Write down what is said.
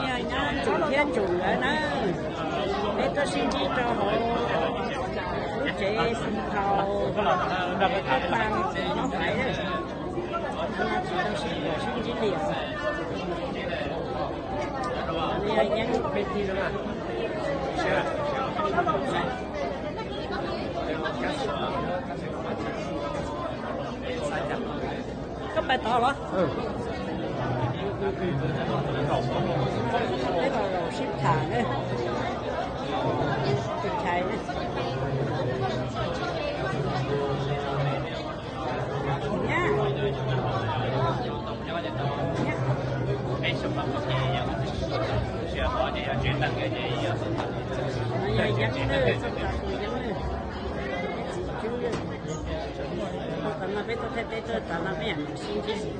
Yog nyab Tsuj thiab Tsuj lawv na, peb tuaj sib ntsib rau hauv lub tsev xeem thaum Paj Paj Moob Faiv, tsis tau sib ntsib li. Yog Yeeb Pej Tij. Koj pais tod los? Peb los zaum sib tham na. Tus Chais na. Nyab. Nyab. No yog Yeeb na, txoj tsov tus Yeeb na. Txiv Tswb. Tom no peb tuaj Thaib teb tuaj, tom no peb yam sib ntsib.